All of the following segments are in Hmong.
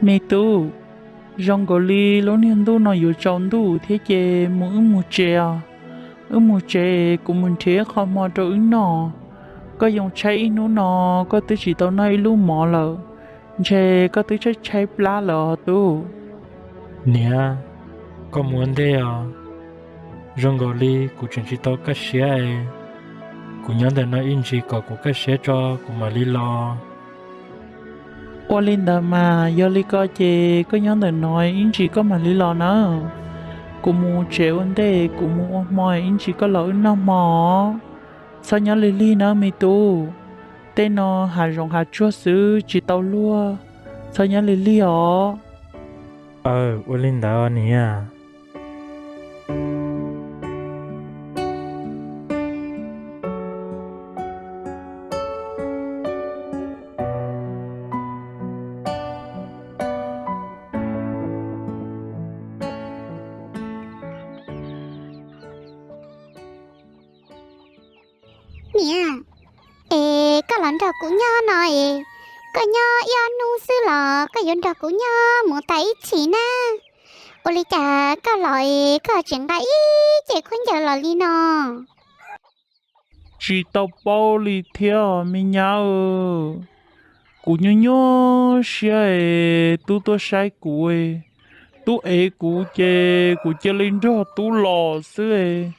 Me tub, zoo nkaus li lub niag ntuj no yuav tsaus ntuj thiab ces mus wb mus tsev os. Wb mus tsev, kuv mus nrhiav ib qho hmo rau wb noj. Koj yoo tshaib ib hnub no, koj twb tsis tau noj ib lub mov lawm, ntshe koj twb tshaib tshaib plab lawm os tub. Niam, koj mus ua ntej os. Zoo nkaus li kuv tseem tsis tau kaj siab es, kuv nyob ntawm no ib ntsis kom kuv kaj siab tso kuv mam li los. Ua li ntawd mas yog li ko ces koj nyob ntawm no ib ntsis koj mam li los nawb. Kuv mus tsev ua ntej, kuv mus ua hmo, ib ntsis koj los wb noj hmo. Txhob nyob lig lig nawb me tub, tej no hav zoov hav tsuag xwb tsis tau luag, txhob nyob lig lig os. Aw, ua li ntawd niam. Niam, es koj los nrog kuv nyob no es, koj nyob ib ob hnub xwb los koj yuav nrog kuv nyob mus tas ib txhis na? Ua li cas koj los es koj tseem nqa ib ce khaub ncaws los li no? Tsis tau paub li thiab me nyab. Kuv nyuaj nyuaj siab es tub tuaj saib kuv, tub ev kuv ces kuv cia li nrog tub los xwb.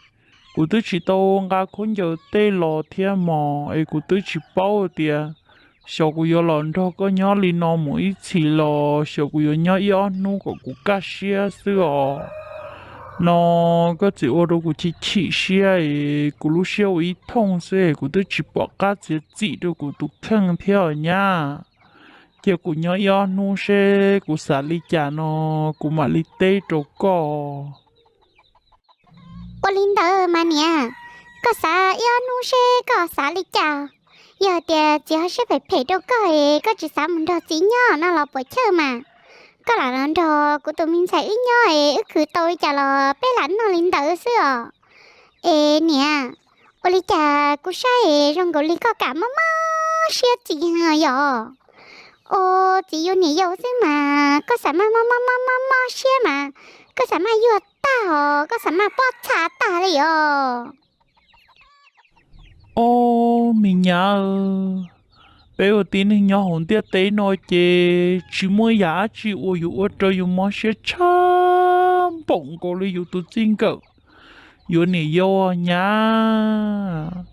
Kuv twb tsis tau nqa khaub ncaws tej los thiab mog, es kuv twb tsis paub tias xyov kuv yuav los nrog koj nyob li no mus ib txhis los xyov kuv yuav nyob ib ob hnub kom kuv kaj siab xwb os. No koj txiv ua rau kuv chim chim siab es kuv lub siab ua ib thooj xwb es kuv twb tsis pom qab txiav txim rau kuv tus kheej thiab os nyab. Cia kuv nyob ib ob hnub seb kuv xav li cas no kuv mam li teb rau koj. Ua li ntawd mas niam, koj xav ib ob hnub seb koj xav li cas. Yog tias txiv ho siab phem phem rau koj es koj tsis xav mus nrog txiv nyob no los puas chawj mas. Koj lam los nrog kuv tus me ntxhais wb nyob es wb khwv tau li cas los peb lam noj li ntawd xwb os. Es niam, ua li cas kuv saib es zoo nkaus li koj kam mob mob siab txiv heev yom? Ua txiv yuav niam yau xwb mas koj xav maj mob mob mob mob siab mas koj xav maj yuag tag os, koj xav maj pob txha tag li os. Ob me nyab, peb ua tib neeg nyob hauv ntiaj teb no ces tsis muaj yam dab tsi uas yuav ua rau yus mob siab tshaj npaum nkaus li yus tus txij nkawm yuav niam yau nyab.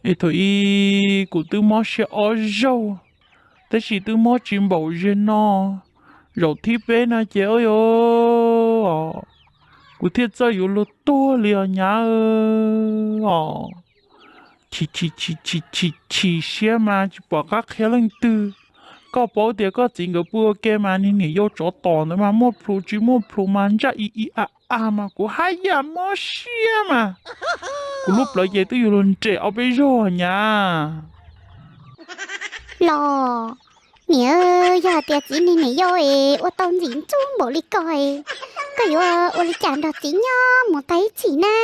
Es thaum ub kuv twb mob siab ob zaug, tab sis twb mob tsis npaum zeg no. Zaum thib peb no ces o, kuv thiaj txawj yuav luag tuag li os nyab os. Chim chim chim chim chim chim siab mas tsis pom qab qhia leej twg. Koj paub tias koj txiv nkawd pw ua ke mas niag niam yau tsov tom ntawd mas muaj plhus tsis muaj plhus mas ntsaj i i a a mas kuv haj yam mob siab mas kuv lub plawv ces twb yuav luag nres ob peb zaug nyab. Los, niam, yog hais tias txiv niag niam yau es ua tau ntxim ntxub npaum li ko es, koj yuav ua li cas nrog txiv nyob mus tag ib txhis na?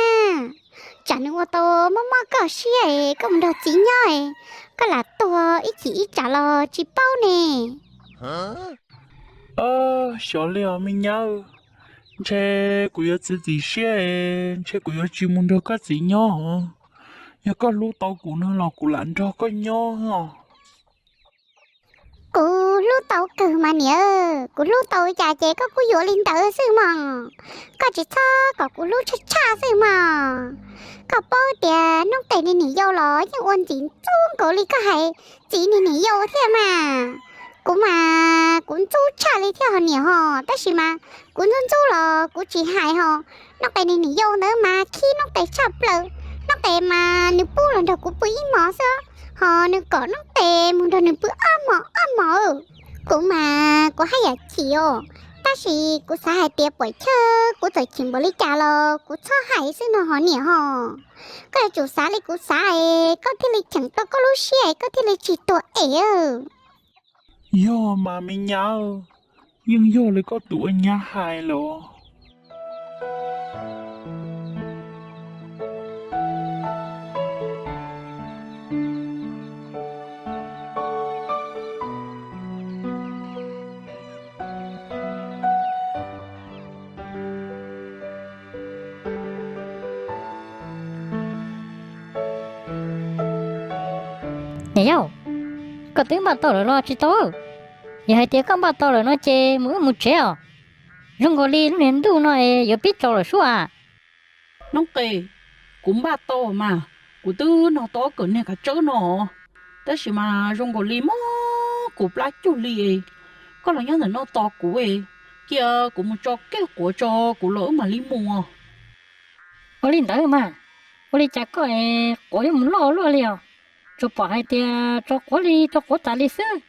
Tsam nws ua tau mob mob koj siab es koj mus nrog txiv nyob es koj lam tuag ib chim ib tsam los tsis paub ne. Xyov li os me nyab, ntshe kuv yuav txiav txim siab es ntshe kuv yuav tsis mus nrog koj txiv nyob os. Yog koj hlub tau kuv no los kuv lam nrog koj nyob os. Kuv hlub tau kawg mas niam, kuv hlub tau cas ces koj kuj yuav li ntawd xwb mog. Koj tsis txhob kom kuv hlub tshaj tshaj xwb mog. Koj paub tias hnub tes niag niam yau los yeej ua ntxim ntxub nkaus li koj hais txiv niag niam yau thiab mas. Kuv mas kuv ntxub tshaj li thiab ho niam ho, tab sis mas kuv ntxub ntxub los kuv tsis hais ho. Hnub tes niag niam yau ntawd mas khib hnub tes tshaj plaws, hnub tes mas nws pub los nrog kuv pw ib hmos xwb, ho nws kom hnub tes mus nrog nws pw ob hmos ob hmos. Kuv mas kuv haj yam chim os, tab sis kuv xav hais tias puam chawj kuv txawm chim npaum li cas los kuv txhob hais xwb no ho niam ho. Koj yuav tsum xav li kuv xav es koj thiaj li cheem tau koj lub siab es koj thiaj li tsis tuag es. Yog mas me nyab, yeej yog li koj tus ua nyab hais los. Niam yau, koj twb npaj tau lawm los tsis tau? Yog hais tias koj npaj tau lawm no ces mus wb mus tsev os. Zoo nkaus li lub niag ntuj no es yuav pib tsaus lawm sub as. Noob Qe, kuv npaj tau mas, kuv twb noj tau ob kawm niag kav tsawb no, tab sis mas zoo nkaus li mob kuv plab cuag li. Koj los nyob ntawm no tos kuv, cia kuv mus tso kiag quav tso kuv los wb mam li mus. Ua li ntawd mas, ua li cas koj es quav yuav mus loj luaj li os? Tsuas pom hais tias tso quav li tso quav tas li xwb.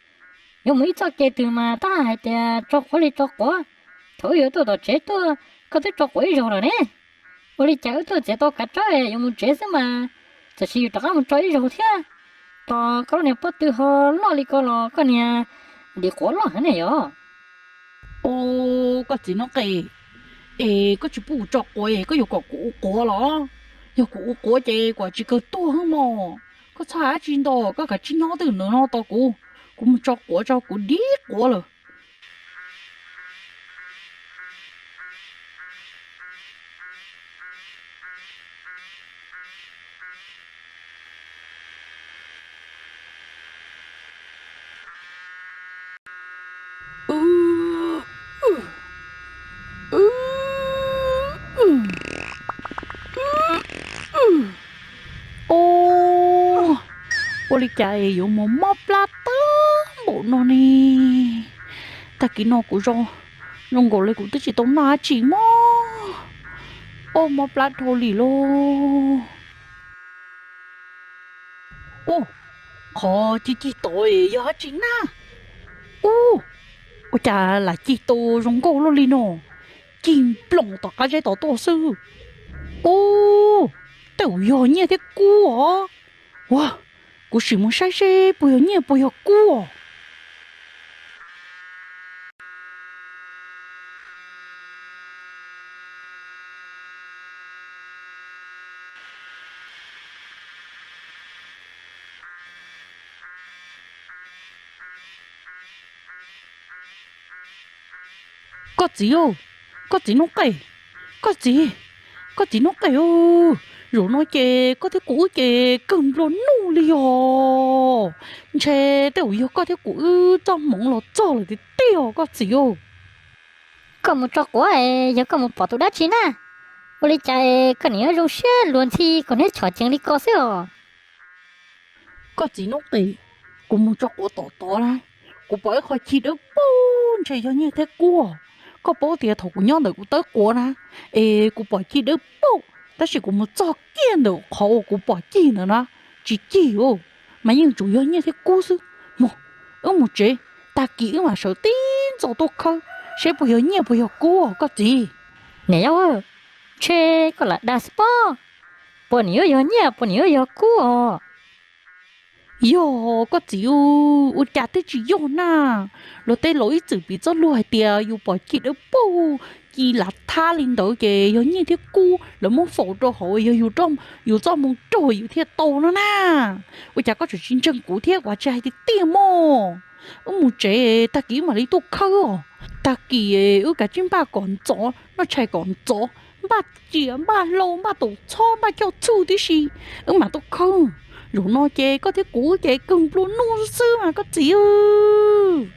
Yuav mus ib txoj kev twg mas tab hais tias tso quav li tso quav. Thaum wb yuav tuaj tom tsev tuaj, koj twb tso quav ib zaug lawm ne. Ua li cas wb tuaj txiav tau kav tsawb yuav mus tsev xwb mas, tam sis yus rov qab mus tso ib zaug thiab. Tos koj lub niag pob tw ho loj li ko los koj niag dim quav loj heev ne yom. Ua, koj txiv Noob Qe, es koj tsis pub kuv tso quav es koj yuav kom kuv ua quav los? Yog kuv ua quav ces kuv tsis kawg tuag mog. Koj txhob hais dab tsi ntau, koj kav tsij nyob twj ywm no tos kuv, kuv mus tso quav tso kuv dim quav lawm. Ua, ua li cas es yuav mus mob plab tag npaum no ne? Tag kis no kuv zoo, zoo nkaus li kuv twb tsis tau noj dab tsi mog. Ua, mob plab dhau li lauj. Ua, qhov cig cig tod yog dab tsi na? Ua, ua cas lam cig tau zoo nkauj luaj li no? Cig nploos tom qab zeb tod tuaj xwb. Ua, tej zaum yog nyiaj thiab kub os. Ua, kuv sim mus saib seb puas yog nyiaj puas yog kub os. Koj txiv, koj txiv Noob Qe, koj txiv, koj txiv Noob Qe, zaum no ces koj thiab kuv wb ces kawg nplua nuj li os. Ntshe tej zaum yog koj thiab kuv wb txoj hmoov los txog lawm tiag tiag os koj txiv. Koj mus tso quav es yog koj mus pom tus dab tsi na? Ua li cas koj nim yuav zoo siab luag ntxhi kom neb chom ceev li ko xwb os? Koj txiv Noob Qe, kuv mus tso quav tom tod na, kuv pom ib qho cig dawb paug, ntshe yog nyiaj thiab kub. Koj paub tias thaum kuv nyob ntawm kuv tawb quav na, es kuv pom cig dawb paug, tab sis kuv mus txog kiag ntawm qhov uas kuv pom cig ntawd na, tsis cig, mas yeej tsuas yog nyiaj thiab kub xwb. Mus, wb mus tsev, tag kis wb mam sawv tib ntxov tuaj khawb seb puas yog nyiaj puas yog kub os koj txiv. Niam yau, ntshe koj lam dag xwb pob, puas nim yuav yog nyiaj puas nim yuav yog kub os? Yog koj txiv, ua cas twb tsis yog na. Luag tej laus ib txwm piv txoj lus hais tias yus pom cig dawb paug, cig lav thab li ntawd ces yog nyiaj thiab kub lawv muab faus rau hauv, yog yus txoj hmoo raug yus thiaj tau no na. Ua cas koj tseem tsis ntseeg kuv thiab, kuv tsis hais tiag tiag mog. Wb mus tsev, tag kis wb mam li tuaj khawb os. Tag kis wb kav tsij npaj kom ntxov, noj tshais kom ntxov, npaj riam npaj hlau npaj taum txhob npaj coj txhuj tib si, wb mam tuaj khawb. Zaum no ces koj thiab kuv ces kawg nplua nuj xwb mas koj txiv.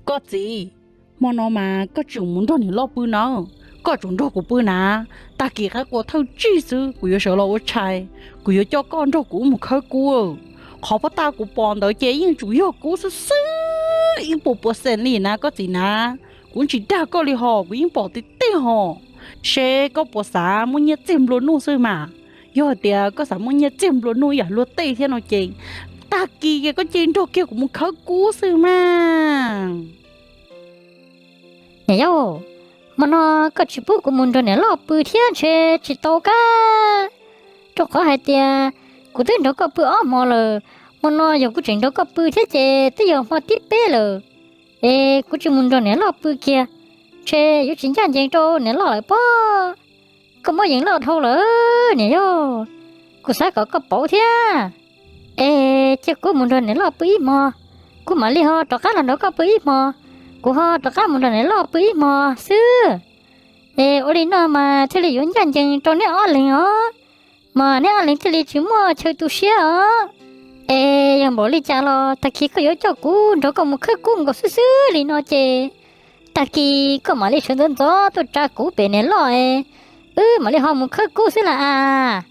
Koj txiv, hmo no mas koj tsis mus nrog niam loj pw na, koj tsuas nrog kuv pw na. Tag kis qaib qua thawj tsig xwb kuv yuav sawv los ua tshais, kuv yuav coj koj nrog kuv mus khawb kub. Qhov pob tag kuv pom ntawd ces yeej tsuas yog kub xwb xwb ib puas puas xees li na koj txiv na. Kuv tsis dag koj li hos, kuv yeej pom tiag tiag hos. Seb koj puas xav muaj nyiaj txiag nplua nuj xwb mas? Yog hais tias koj xav muaj nyiaj txiag nplua nuj ib yam luag tej thiab no ces tag kis koj cia li nrog kiag kuv mus khawb kub xwb mas. Niam yau, hmo no koj tsis pub kuv mus nrog niam loj pw thiab ntshe tsis tau kab, rau qhov hais tias kuv twb nrog koj pw ob hmo lawm, hmo no yog kuv tseem nrog koj pw thiab ces twb yog hmo thib peb lawm, es kuv tsis mus nrog niam loj pw kiag, ntshe yuav tsis ncaj ncees rau niam loj lawm pob. Koj muab yees loj dhau lawm niam yau, kuv xav kom koj pauv thiab. Es cia kuv mus nrog niam loj pw ib hmo, kuv mam li ho rov qab los nrog koj pw ib hmo, kuv ho rov qab mus nrog niam loj pw ib hmo xwb. Es ua li no mas thiaj li yuav ncaj ncees rau neb ob leeg os, mas neb ob leeg thiaj li tsis muaj chaw tu siab os. Es yog npaum li cas los tag kis koj yuav coj kuv nrog koj mus khawb kub nkaus xwb xwb li no ces tag kis koj mam li sawv ntxov ntxov tuaj tsa kuv pem niam loj, wb mam li ho mus khawb kub xwb las as.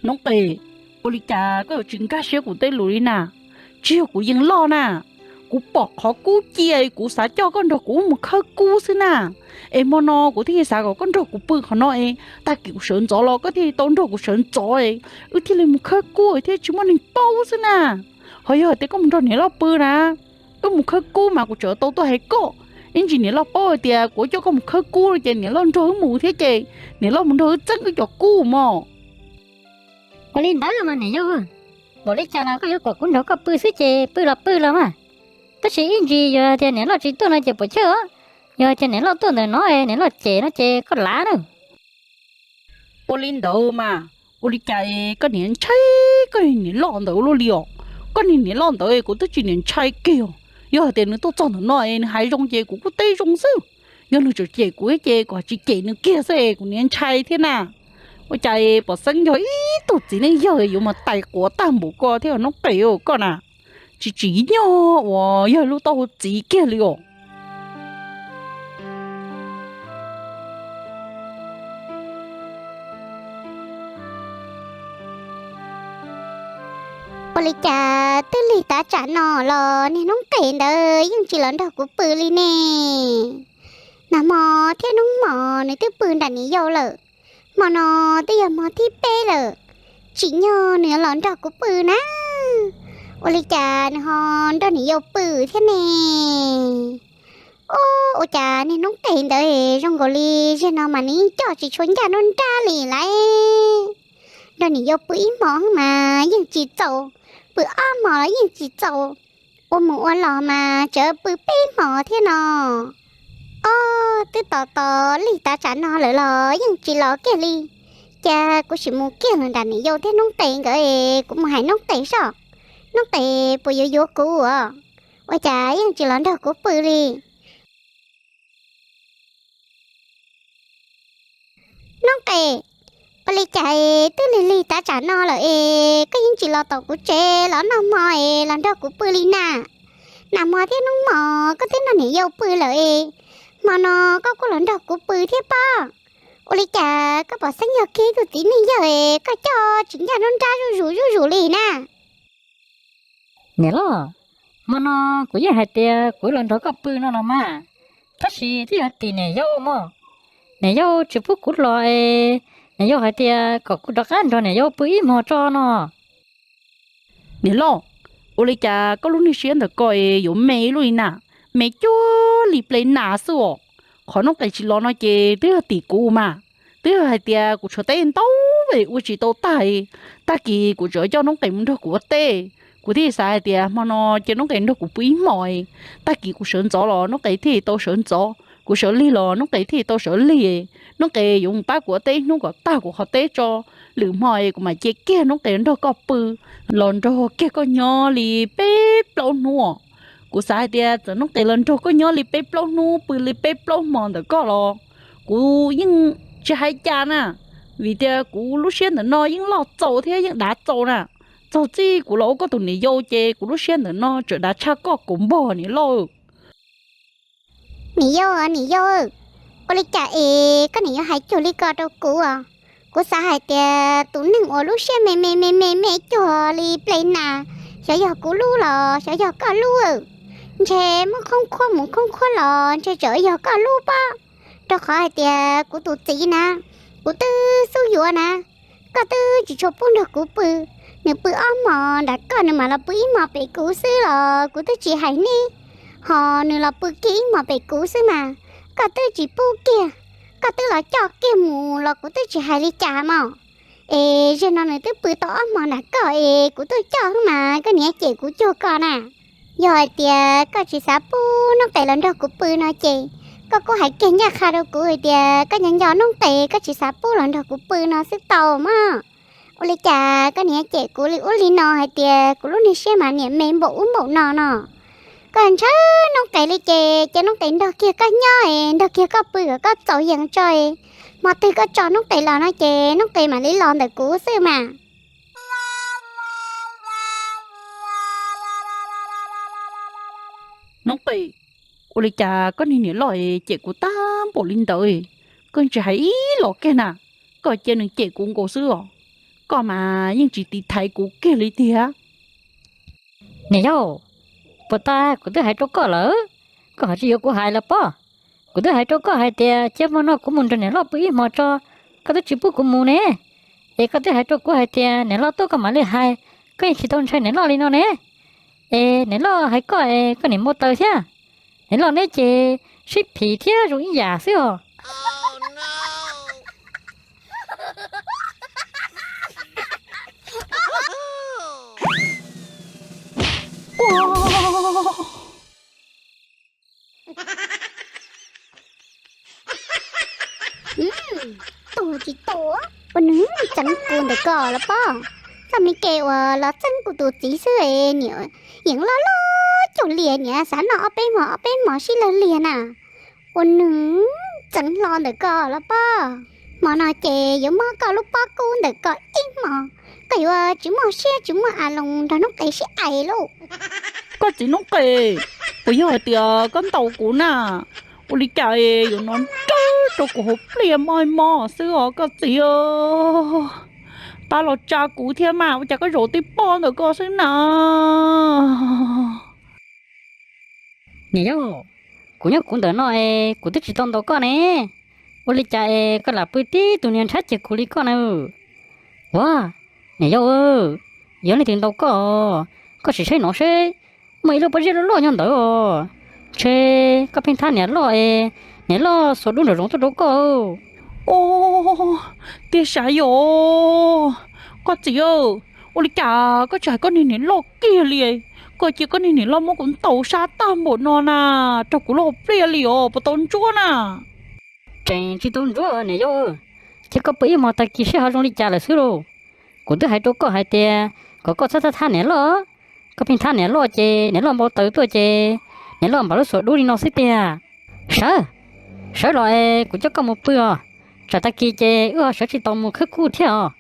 Noob Qes, ua li cas koj yuav tsis nkag siab kuv tej lus li na? Tsis yog kuv yees loj na, kuv pom qhov kub cia kuv xav coj koj nrog kuv mus khawb kub xwb na. Es hmo no kuv thiaj xav kom koj nrog kuv pw qhov no es tag kis kuv sawv ntxov los koj thiaj tau nrog kuv sawv ntxov, wb thiaj li mus khawb kub thiab tsis muaj neeg paub xwb na. Ho yog hais tias koj mus nrog niam loj pw na, wb mus khawb kub mas kuv tseem tau tuaj hais koj, ib ntsis niam loj paub hais tias kuv coj koj mus khawb kub ces niam loj nrog wb mus thiab ces niam loj mus nrog wb txeeb wb cov kub mog. Ua li ntawd mas niam yau, npaum li cas los koj yuav kom kuv nrog koj pw xwb ces pw los pw los mas. Tab sis ib ntsis yog tias niam loj tsis tuaj no ces puas chawj os, yog tias niam loj tuaj ntawm no es niam loj cem no ces koj lav na. Ua li ntawd mas, ua li cas koj niam ntshai koj niam loj ntawd ua luaj li os? Koj niam loj ntawd kuv twb tsis niam ntshai kiag os. Yog hais tias nws tuaj txog ntawm no es nws hais zoo ces kuv kuj teb zoo xwb. Yog nws tseem cem kuv ces kuv tsis cem nws kiag xwb es kuv niam ntshai thiab na. Ua cas pom xeeb yog ib tug txiv neej yawg yuav mus tais quav tag npaum ko thiab Noob Qes koj na. Tsis tsim nyog uas yog lub taub hau txiv kiag li os. Ua li cas twb lig tav tsam no los niag Noob Qes ntawd yeej tsis los nrog kuv pw li ne? Nag hmo thiab hnub hmo nws twb pw nram niam yau lawm, hmo no twb yog hmo thib peb lawm, tsim nyog nws los nrog kuv pw na. Ua li cas nws ho nrog niam yau pw thiab ne? Ub, ua cas niag Noob Qes ntawd zoo nkaus li zaum no mas nws yeej coj tsis tshua ncaj nruab nrab li lauj. Nrog niam yau pw ib hmo mas yeej tsis txaus, pw ob hmo los yeej tsis txaus, ua mus ua los mas tseem pw peb hmo thiab no. Ob, twb tos tos lig tav tsam no lawm los yeej tsis los kiag li. Cas kuv sim mus kiag los nram niam yau thiab Noob Qes nkawd, kuv mus hais Noob Qes soj, Noob Qes puas yuav yuav kuv os? Ua cas yeej tsis los nrog kuv pw li? Noob Qes, ua li cas twb lig lig tav tsam no lawm es koj yeej tsis los tom kuv tsev los noj hmo es los nrog kuv pw li na? Nag hmo thiab hnub hmo koj twb nrog niam yau pw lawm es hmo no koj kuj los nrog kuv pw thiab pob. Ua li cas koj pom xeeb yog kiag tus txiv neej yawg es koj coj tsis ncaj nruab nrab zuj zus zuj zus li na? Niam loj, hmo no kuv yeej hais tias kuv los nrog koj pw no los mas, tab sis twb yog tim niam yau mog. Niam yau tsis pub kuv los es niam yau hais tias kom kuv rov qab nrog niam yau pw ib hmo tso no. Niam loj, ua li cas koj lub niag siab ntawm ko es yuav me ib lub li na, me cuag li ple nas xwb os. Qhov Noob Qes tsis los no ces twb yog tim kuv mas, twb yog hais tias kuv tshuav teb ntau es ua tsis tau tag, tag kis kuv tseem coj Noob Qes mus nrog kuv ua teb. Kuv thiaj xav hais tias hmo no cia Noob Qes nrog kuv pw ib hmo, tag kis kuv sawv ntxov los Noob Qes thiaj tau sawv ntxov, kuv sawv lig los Noob Qes thiaj tau sawv lig. Noob Qes yuav mus pab kuv ua teb ib hnub kom tag kuv qhov teb tso, lwm hmo es kuv mam cia kiag Noob Qes nrog koj pw, los nrog kiag koj nyob li peb plaub hnub. Kuv xav hais tias txawm Noob Qes los nrog koj nyob li peb plaub hnub, pw li peb plaub hmo ntawm koj los kuv yeej tsis hais cas na, vim tias kuv lub siab ntawm no yeej loj txaus thiab yeej dav txaus na. Txog txij kuv los ua koj tus niam yau ces kuv lub siab ntawm no tseem dav tshaj koj kaum npog niam loj. Niam yau, niam yau, ua li cas es koj niam yuav hais cuag li ko rau kuv os? Kuv xav hais tias tus neeg uas lub siab me me me me me cuag li ple nas, xyov yog kuv lub los xyov yog koj lub. Ntshe muab khoob khuab mus khoob khuab los ntshe tseem yog koj lub pob, rau qhov hais tias kuv tus txiv na, kuv twb xub yuav na, koj twb tsis tshua pub nrog kuv pw. Nws pw ob hmo nram koj, nws mam los pw ib hmo pem kuv xwb los kuv twb tsis hais neb. Ho nws los pw kiag ib hmos pem kuv xwb mas, koj twb tsis pub kiag, koj twb los coj kiag mus los kuv twb tsis hais li cas mog. Es zaum no nws twb pw tau ob hmos nram koj es kuv tuaj coj xwb mas koj niam cem kuv cuag koj na. Yog hais tias koj tsis xav pub Noob Qes los nrog kuv pw no ces koj kuj hais kiag ncaj qha rau kuv hais tias koj nco nco Noob Qes koj tsis xav pub los nrog kuv pw no xwb tau mog. Ua li cas koj niam cem kuv li ub li no hais tias kuv lub niag siab mas niam me npaum ub npaum no no. Koj ntshaw Noob Qes li ces cia Noob Qes nrog kiag koj nyob es nrog kiag koj pw kom koj txaus yees tso es hmo twg koj tso Noob Qes los no ces Noob Qes mam li los ntawm kuv xwb mas. Noob Qes, ua li cas koj niag niam loj es cem kuv tag npaum li ntawd? Koj tsis hais ib los kiag na, koj cia nws cem kuv nkaus xwb os. Koj mas yeej tsis tiv thaiv kuv kiag li tiag. Niam yau, puas tas kuv twb hais rau koj lawm, koj ho tsis yuav kuv hais los pob? Kuv twb hais rau koj hais tias cia hmo no kuv mus nrog niam loj pw ib hmos tso, koj twb tsis pub kuv mus ne. Es koj twb hais rau kuv hais tias niam loj tuaj koj mam li hais, koj yeej tsis tau ntshai niam loj li no ne. Es niam loj hais koj es koj niam npau taws thiab. Niam loj neb ces sib phim thiab zoo ib yam xwb os. Tuag tsis tau, ua nws txeev kuv ntawm ko los pob. Txoj me ke uas los txeeb kuv tus txiv xwb es niam yeej loj loj cuag li niam xav noj ob peb hmos ob peb hmos sib law liag na. Ua nws txeev hlo ntawm ko los pob. Hmo no ces yuav muab koj lub pob kub ntawm ko ib hmos, koj yuav tsis muaj siab tsis muaj a loos nrog Noob Qes sib aim lauj. Koj txiv Noob Qes, puas yog hais tias koj ntaus kuv na? Ua li cas es yuav hnov nrawg rau kuv hauv pliaj moj moj xwb os koj txiv? Tab los tsa kuv thiab mas ua cas koj zaum tib pob ntawm ko xwb na? Niam yau, kuv nyob kuv ntawm no es kuv twb tsis tau ntaus koj ne. Ua li cas es koj lam pw tib tug niag nrhab ceg kuv li koj na? Ua, niam yau, yog leej twg ntaus koj, koj sim saib no seb, muaj ib lub pob zeb loj loj nyob ntawd os. Ntshe koj pheej thab niam loj es niam loj xuas dub nraum zoov tuaj rau koj. Ua, tiag sav yom. Koj txiv, ua li cas koj tsis hais koj niag niam loj kiag li? Koj cia koj niag niam loj muab kuv ntaus sab tag npaum no na, raug kuv lub hauv pliaj li os, puas tau ntsuab na? Tseem tsis tau ntsuab niam yau, cia koj pw ib hmos tag kis seb ho zoo li cas lawm xwb lauj. Kuv twb hais rau koj hais tias kom koj txhob thab thab niam loj, koj pheej thab niam loj ces niam loj npau taws tuaj ces niam loj npam lub xuas dub li no xwb tiag. Sawv, sawv los es kuv coj koj mus pw os, tsam tag kis ces wb ho sawv tsis tau mus khawb kub thiab os.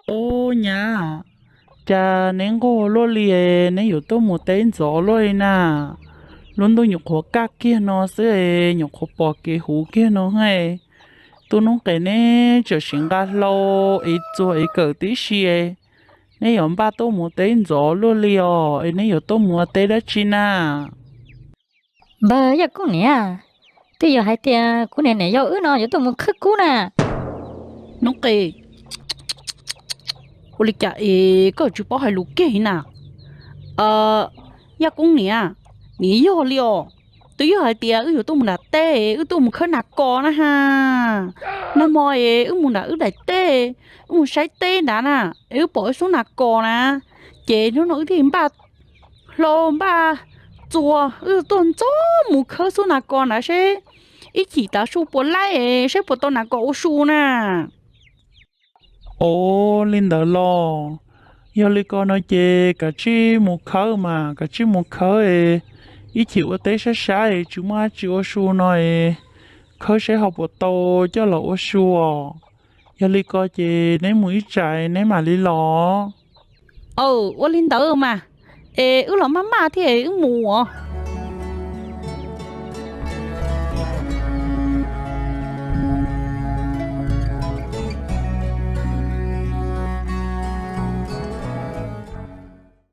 Ub nyab, cas neb nquag luaj li es neb yuav tuaj mus teb ntxov luaj li na? Lub ntuj nyuam qhuav kaj kiag no xwb es nyuam qhuav pom kev huv kiag no he. Tub noob qes neb tseem sim nqa hlau es txuag es kawm tib si es, neb yuav npaj tuaj mus teb ntxov luaj li os, es neb yuav tuaj mus ua teb dab tsi na? Npawg Yaj Koob niam, twb yog hais tias kuv niam niam yau wb no yuav tuaj mus khawb kub na. Noob qes, ua li cas es koj tsis paub hais lus kiag na? Yaj Koob niam, nim yog li os, twb yog hais tias wb yuav tuaj mus nram teb, wb tuaj mus khawb nas kos na ha. Nag hmo es wb mus nram wb daim teb, wb mus saib teb nrad na, es wb pom wb xub nas kos na, ces hnub no wb thiaj npaj hlau npaj txuas wb tuaj ntxov mus khawb xub nas kos nrad seb ib chim tav su puas laib es seb puas tau nas kos ua su na. Ov, li ntawd los, yog li ko no ces kav tsij mus khawb mas, kav tsij mus khawb es, ib chim ua teb sab sab es tsis muaj dab tsi ua su no es, khawb seb ho puas tau coj los ua su os. Yog li ko ces neb mus ib tsam neb mam li los. Aw, ua li ntawd mas, Es wb los maj maj thiab wb mus os.